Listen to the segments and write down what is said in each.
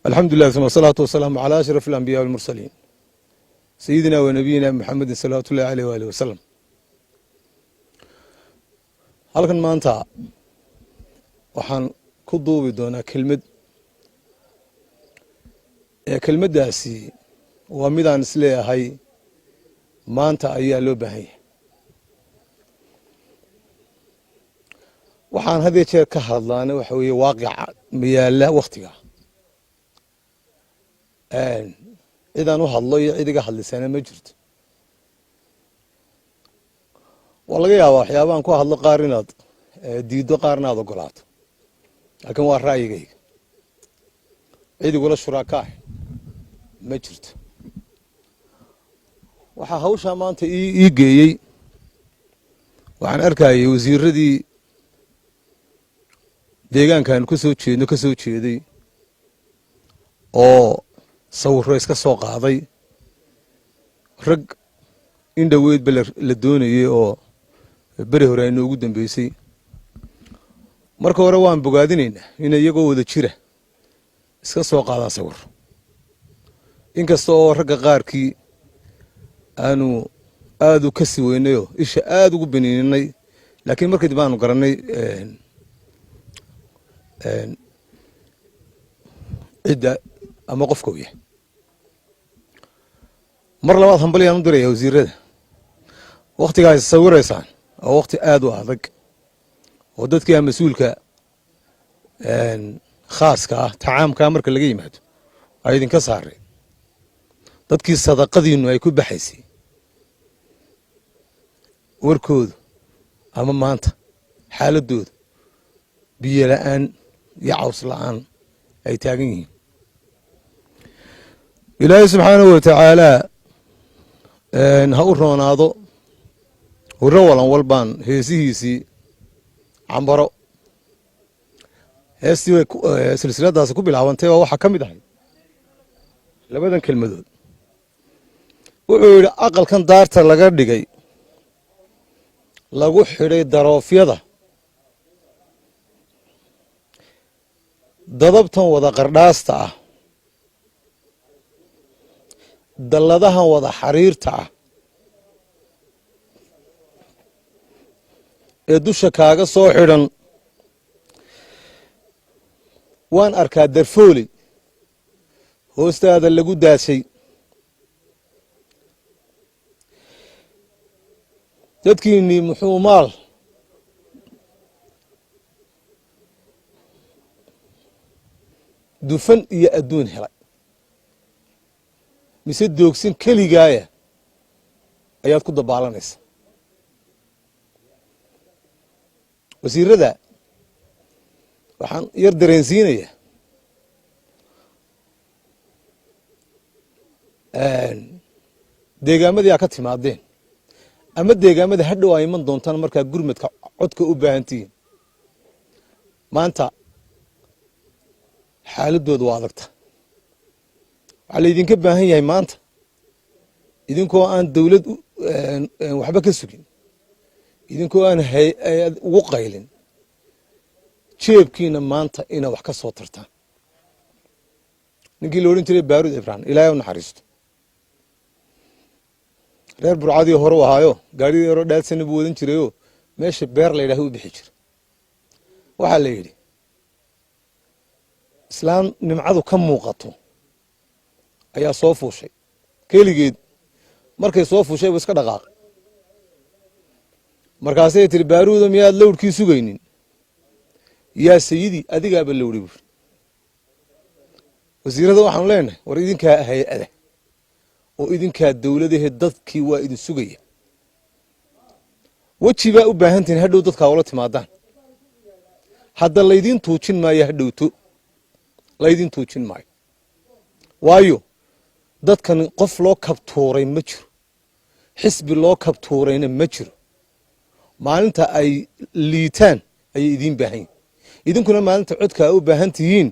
Alxamdulilah, uma asalaatu wasalaamu calaa ashraf alambiya walmursaliin, sayidina wa nabiyina Muxamedin salawaatu ullahi aleyh waalih wasalam. Halkan maanta waxaan ku duubi doonaa kelmad. Ee kelmaddaasi waa midaan isleeyahay maanta ayaa loo baahan yahay. Waxaan had iyo jeer ka hadlaana waxa weeye waaqica mayaala wakhtiga. Cidaan u hadlo iyo cid iga hadlisana ma jirto. Waa laga yaabaa waxyaabahan ku hadlo qaar inaad diiddo, qaarna aad ogolaato, laakiin waa ra'yigayga. Cid igula shuraaka ah ma jirto. Waxaa hawshaa maanta ii geeyey, waxaan arkayay wasiiradii deegaankaanu ka soo jeedno ka soo jeeday oo sawiro iska soo qaaday, rag in dhoweydba la doonayey oo beri hore ay noogu dambeysay. Marka hore waan bogaadinaynaa inay iyagoo wada jira iska soo qaadaan sawiro, inkasta oo ragga qaarkii aanu aada u kasi weynayoo isha aada ugu baniininay, laakiin markii dib aanu garannay cidda ama qofka u yahay. Mar labaad hambalyaan u diraya wasiirada. Wakhtigaa is sawiraysaan oo wakhti aada u adag oo dadkii mas-uulka khaaska ah, tacaamkaa marka laga yimaado, ay idinka saareen, dadkii sadaqadiinu ay ku baxaysay warkoodu ama maanta xaaladooda biyo la'aan iyo caws la'aan ay taagan yihiin. Ilaahay subxaanahu wa tacaalaa ha u roonaado. Hurro walan walbaan heesihiisii cambaro, heestii bay silsiladaasi ku bilaabantay oo waxaa ka mid ahay labadan kelmadood. Wuxuu yidhi: "Aqalkan daarta laga dhigay, lagu xidhay daroofyada, dadabtan wada qardhaasta ah, dalladahan wada xariirta ah ee dusha kaaga soo xidhan, waan arkaa darfooley hoostaada lagu daashay. Dadkiinnii muxuu maal dufan iyo adduun helay, mise doogsin keligaaya ayaad ku dabaalanaysa?" Wasiirada waxaan yar dareensiinayaa deegaamadii aa ka timaadeen ama deegaamada hadhow aa iman doontaan markaa gurmadka codka u baahan tihiin, maanta xaaladooda waa adagta. Waxaa laydinka baahan yahay maanta, idinkoo aan dawlad waxba ka sugin, idinkoo aan hay-ad ugu qaylin, jeebkiina maanta inaa wax ka soo tartaan. Ninkii la odhan jiray Baarud Cibraan, Ilaahay u naxariisto, reer Burcadii hore u ahaayo, gaadhidii hore dhaadsana buu wadan jirayoo meesha beer la yidhaha u bixi jira. Waxaa la yidhi islaan nimcadu ka muuqato ayaa soo fuushay keligeed. Markay soo fuushay buu iska dhaqaaqay. Markaasay tiri: "Baaruuda, miyaad lowrkii sugaynin?" "Yaa sayidi, adigaaba lowri," buuri. Wasiirada waxaanu leenahay: war idinkaa hay-ada oo idinkaa dowladahe, dadkii waa idin sugaya. Weji baa u baahantihin hadhow dadkaa ula timaadaan. Hadda laydiin tuujin maayo, hadhowto laydin tuujin maayo, waayo dadkan qof loo kabtuuray ma jiro, xisbi loo kabtuurayna ma jiro. Maalinta ay liitaan ayay idiin baahan yihin. Idinkuna maalinta codka a u baahan tihiin,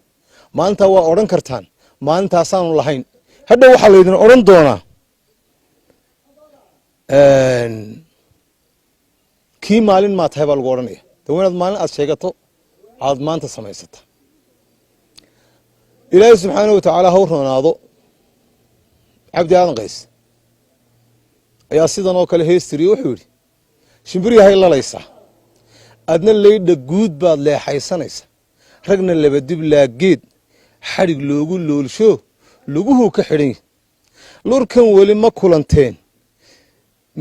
maalintaa waa odhan kartaan maalintaasaanu lahayn. Hadhow waxaa laydin odhan doonaa kii maalin maa tahay baa lagu odhanaya. De wanaad maalin aad sheegato aad maanta samaysata. Ilaahay subxaana wa tacaala ha u roonaado. Cabdi Aadan Qays ayaa sidan oo kale heestiriye. Wuxuu yidhi: "Shimbiryahay lalaysaa, adna laydha guud baad leexaysanaysa, ragna laba dib laageed xadhig loogu loolsho, luguhuu ka xidhan yahi. Lurkan weli ma kulanteen,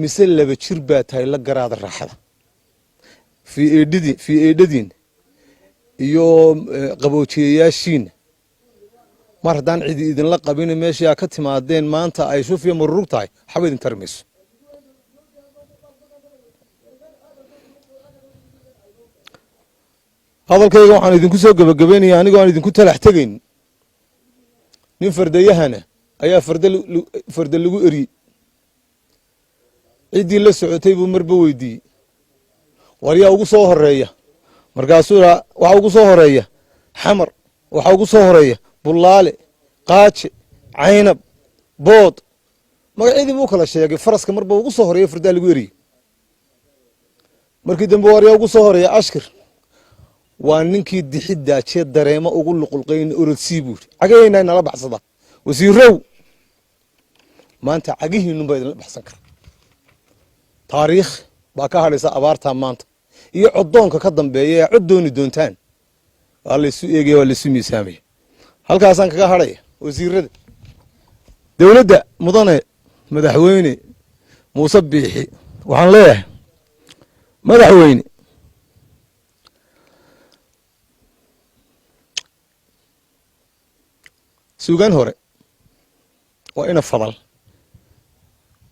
mise laba jir baa tahay la garaada raaxada?" Fii eedhadiin iyo qaboojiyayaashiina, mar haddaan cidi idinla qabin, meeshii aa ka timaadeen maanta ay shufiya marurug tahay, waxba idin tari mayso. Hadalkayga waxaan idinku soo gebagabaynaya, anigoo aan idinku talax tegayn, nin fardayahana ayaa farda lagu eriyey. Ciddii la socotay buu marba weydiiyey: "War yaa ugu soo horeeya?" Markaasuu waxaa ugu soo horeeya Xamar, waxaa ugu soo horeeya Bullaale, Qaaje, Caynab, Bood. Magacyadii buu kala sheegay faraska marba ugu soo horeeya fardaa lagu eriyey. Markii dambe, "War yaa ugu soo horeeya?" "Ashkir waa ninkii dixiddaajee dareemo ugu luqulqayn orodsii," buu yidhi. Cagaheenna inala baxsada. Wasiirow, maanta cagihiinun baa idinla baxsan kara. Taariikh baa ka hadhaysa abaartaa maanta iyo coddoonka ka dambeeya ee cod dooni doontaan. Waa laysu eegaya, waa laysu miisaamaya. Halkaasaan kaga hadhaya wasiirada dowladda. Mudane Madaxweyne Muuse Biixi, waxaan leeyahay: madaxweyne, suugaan hore waa ina Fadal,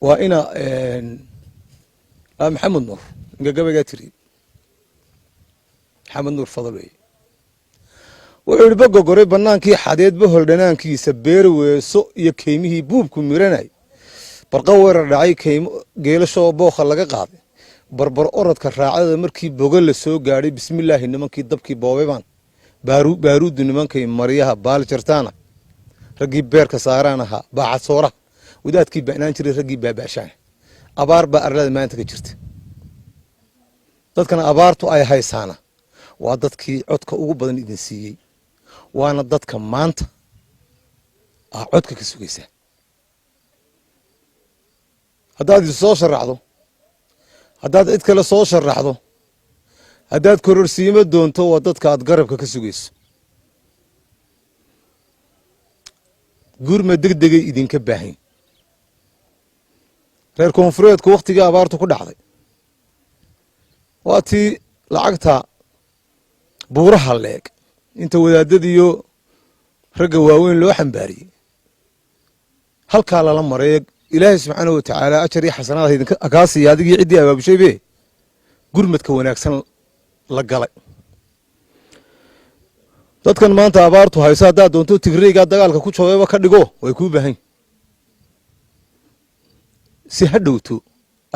waa ina Maxamed Nuur, ninka gabaygaa tiriyey Maxamed Nuur Fadal weeye. Wuxuu yidhi: "Bogogoray bannaankii xadeed, bohol dhanaankiisa, beer weeso iyo keymihii buubku miranay, barqa weerar dhacay, keymo geelashoo bookha laga qaaday, barbar orodka raacdada, markii bogo la soo gaadhay, bismillaahi nimankii dabkii boobay baan, baaruuddu nimankay maryaha baal jartaana, raggii beerka saaraan ahaa, baacad sooraha wadaadkii ba'naan jiray, raggii baabaashaan." Abaar baa arlada maanta ka jirta. Dadkana abaartu ay haysaana waa dadkii codka ugu badan idin siiyey, waana dadka maanta aa codka ka sugaysaa. Haddaad is soo sharaxdo, haddaad cid kale soo sharaxdo, haddaad kororsiimo doonto, waa dadka aad garabka ka sugayso. Gurma deg degay idinka baahan. Reer koonfureedku wakhtigii abaartu ku dhacday waa tii lacagta buuraha leeg inta wadaadadiiyo ragga waaweyn loo xambaariyey, halkaa lala maray. Ilaahay subxaanahu watacaala ajar iyo xasanaad idinka kaa siiya adigii ciddii abaabushay gurmadka wanaagsan la galay. Dadkan maanta abaartu hayso, haddaad doonto Tigreygaa dagaalka ku jabeeba ka dhigo, way kuu baahan si ha dhowto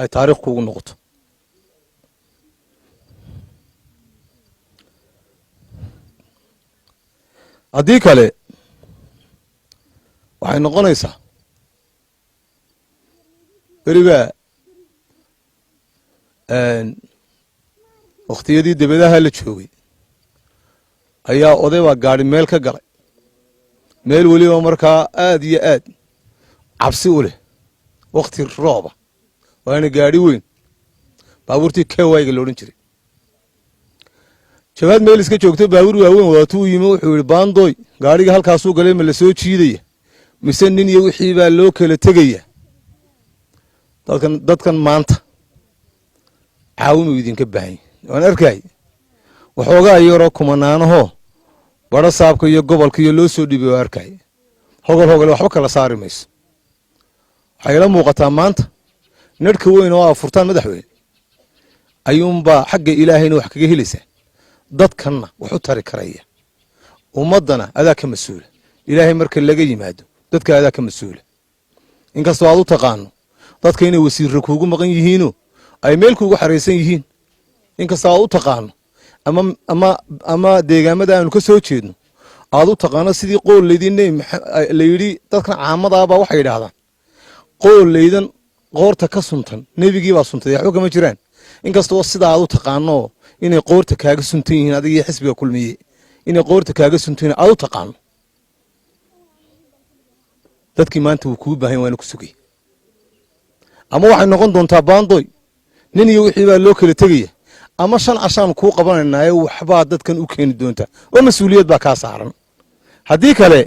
ay taariikh kuugu noqoto. Haddii kale waxay noqonaysaa beribaa wakhtiyadii debadaha la joogay ayaa oday baa gaadhi meel ka galay, meel weliba markaa aad iyo aad cabsi u leh, wakhti rooba, waana gaadhi weyn, baabuurtii kewayga la odhan jiray. Jawaad meel iska joogto, baabuur waaweyn wadatuu yimi. Wuxuu yidhi: "Baandoy, gaadhiga halkaasuu galay, ma la soo jiidaya mise nin iyo wixii baa loo kala tegaya?" Dadkan maanta caawinuu idinka baahan yahy. Waan arkay waxoogaa yaroo kumanaanahoo badho saabka iyo gobolka iyo loo soo dhibay. Waa arkay hogol hogole, waxba kala saari mayso. Waxay ila muuqataa maanta narhka weyn oo afurtaan, madaxweyne, ayuunbaa xagga Ilaahayna wax kaga helaysaa, dadkanna wax u tari karaya. Ummaddana adaa ka mas-uula. Ilaahay marka laga yimaado, dadka adaa ka mas-uula. Inkastoo aad u taqaano dadka inay wasiirra kuugu maqan yihiinoo ay meel kuugu xaraysan yihiin, inkastoo aad u taqaano ama deegaamada aanu ka soo jeedno aad u taqaano sidii qoolleydii Nebi la yidhi, dadkan caamadaabaa waxay yidhaahdaan qooleydan qoorta ka suntan nebigii baa suntay, waxba kama jiraan. Inkastoo sidaa aad u taqaano inay qoorta kaaga suntan yihiin, adiga iyo xisbiga Kulmiye inay qoorta kaaga suntan yihiin aad u taqaano. Dadkii maanta wuu kuu baahan, waana ku sugay. Ama waxay noqon doontaa baandoy nin iyo wixii baa loo kala tegaya, ama 5 cashaan kuu qabanaynaayo, waxbaa dadkan u keeni doontaa oo mas-uuliyad baa kaa saaran. Haddii kale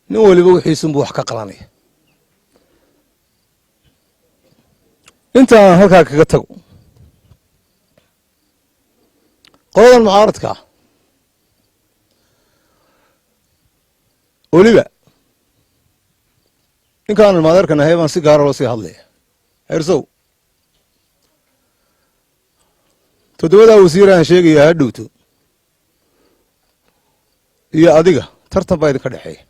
nin waliba wixiisunbuu wax ka qalanaya. Inta aan halkaa kaga tago qoladan mucaaradka ah, weliba ninkaan ilmaadeerkan ahay baan si gaara loo sii hadlaya. Heersow, 7daa wasiir aan sheegaya ha dhowto iyo adiga tartan baa idinka dhexeeya.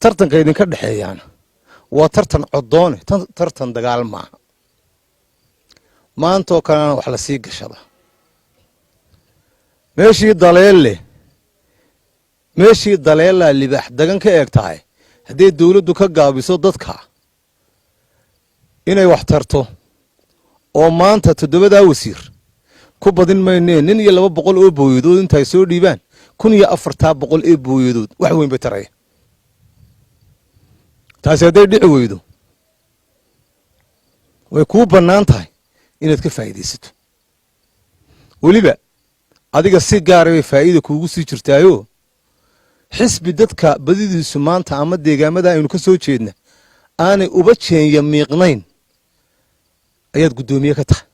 Tartanka idinka dhexeeyaana waa tartan codoone, tartan dagaal maaha. Maantoo kalena wax la sii gashada meeshii daleel leh, meeshii daleelaa libaax dagan ka eeg tahay. Hadday dawladdu ka gaabiso dadka inay wax tarto, oo maanta 7daa wasiir ku badin maynee, nin iyo 200 oo booyadood intaay soo dhiibaan, 1400 ee booyadood wax weyn bay taraya. Taasi hadday dhici weydo, way kuu bannaan tahay inaad ka faa'iidaysato. Weliba adiga si gaara bay faa'iida kuugu sii jirtaayoo, xisbi dadka badidiisu maanta ama deegaamada aynu ka soo jeedna aanay uba jeenya miiqnayn ayaad guddoomiye ka tahay.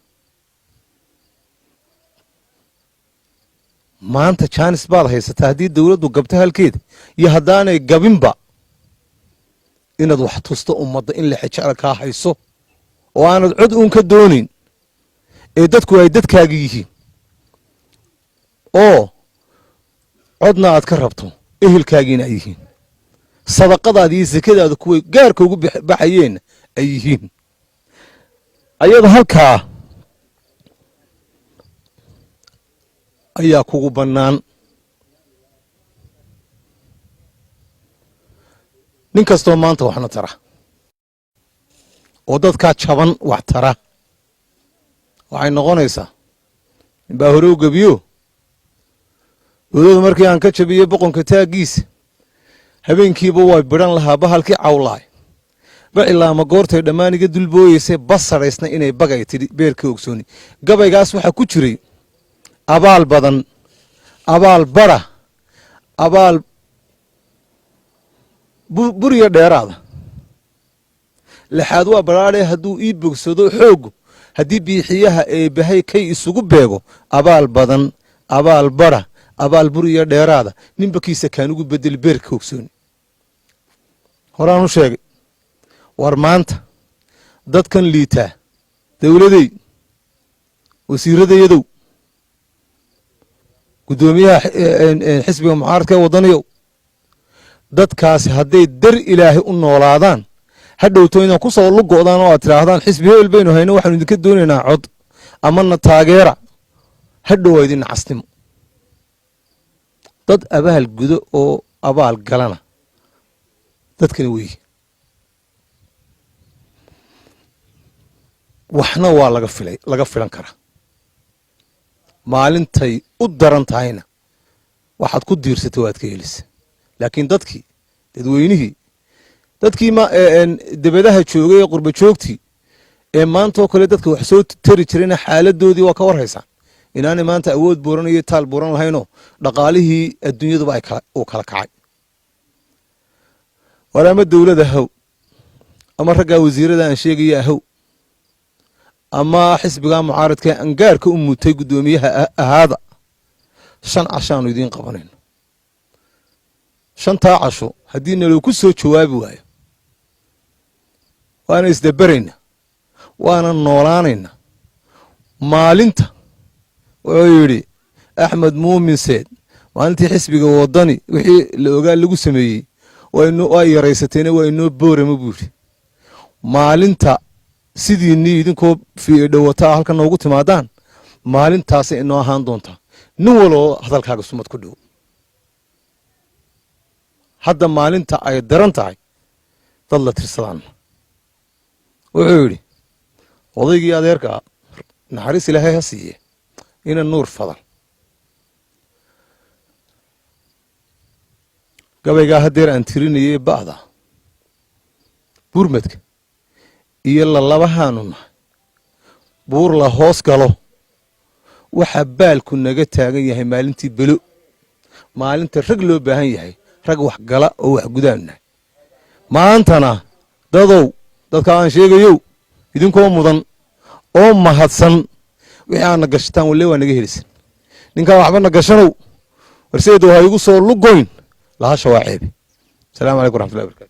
Maanta jaanis baad haysataa, haddii dawladdu gabto halkeeda iyo haddaanay gabinba, inaad wax tusto ummadda in lexejecel kaa hayso oo aanad cod uun ka doonayn ee dadku ay dadkaaga yihiin, oo codna aad ka rabto, ehelkaagiina ay yihiin, sadaqadaada iyo sekadaada kuway gaarka ugu baxayeenna ay yihiin. Ayada halkaa ayaa kugu bannaan. Nin kastoo maanta waxna tara oo dadkaa jaban wax tara, waxay noqonaysaa ninbaa hore u gebiyo dowladu markii aan ka jabiyey boqonka taaggiisa, habeenkiiba way bidhan lahaa bahalkii cawlaay bacilaama goortay dhammaan iga dulbooyeysay, basaraysna inay bagay tidhi beerka ogsooni. Gabaygaas waxaa ku jiray abaal badan, abaal bara, abaal buriya dheeraada lixaad waa baraadhe. Hadduu ii bogsado xooggu, haddii biixiyaha eebbahay kay isugu beego, abaal badan, abaal bara, abaal buriya dheeraada, ninba kiisa kaanugu bedeli beerka ogsooni. Horaan u sheegay, war maanta dadkan liitaa, dowladey, wasiiradayadow, guddoomiyaha xisbiga mucaaradka ee waddaniyow, dadkaasi hadday dar ilaahay u noolaadaan, ha dhowto inaad ku soo lugo'daan oo aad tidhaahdaan xisbi hebel baynu hayno, waxaanu idinka doonaynaa cod amana taageera, ha dhow waa idin nacasnimo. Dad abaal gudo oo abaal galana dadkani weeye. Waxna waa laga filay, laga filan karaa. Maalintay u daran tahayna waxaad ku diirsatay waad ka helisa. Laakiin dadkii, dadweynihii, dadkii ma debadaha joogay ee qurba joogtii ee maantoo kale dadka wax soo tari jirayna, xaaladoodii waa ka war haysaan inaanay maanta awood buuran iyo taal buuran lahaynoo dhaqaalihii adduunyaduba ay kala uu kala kacay. War ama dowlada haw, ama raggaa wasiirada aan sheegaya ahow, ama xisbigaa mucaaradka angaarka u mutay guddoomiyaha ahaada, 5 cashaanu idiin qabanayno. 5taa casho haddii naloo ku soo jawaabi waayo, waana isdaberayna, waana noolaanayna. Maalinta wuxuu yidhi Axmed Muumin Seed, maalintii xisbiga Wadani wixii la ogaa lagu sameeyey waa yaraysateena, waa inoo boorama buu yidhi. Maalinta sidiinii idinkoo fiidhowataa halkan noogu timaadaan, maalintaasay inoo ahaan doontaa. Nin waloo hadalkaaga sumad ku dhow. Hadda maalinta ay daran tahay dad la tirsadaan. Wuxuu yidhi odaygii adeerkaa, naxariis ilaahay ha siiye, ina Nuur Fadal. Gabaygaa haddeer aan tirinayay, ba'da buurmadka iyo lalabahaanu nahay, buur la hoos galo, waxaa baalku naga taagan yahay maalintii belo, maalinta rag loo baahan yahay, rag wax gala oo wax gudaanu nahay. Maantana dadow, dadka aan sheegayow, idinkoo mudan oo mahadsan, wixii aadna gashataan walle waa naga helisan. Ninkaan waxba na gashanow, warseedow, ha igu soo lugoyn, lahasha waa ceebe. Asalaamu calaykum waraxmatullahi barkatu.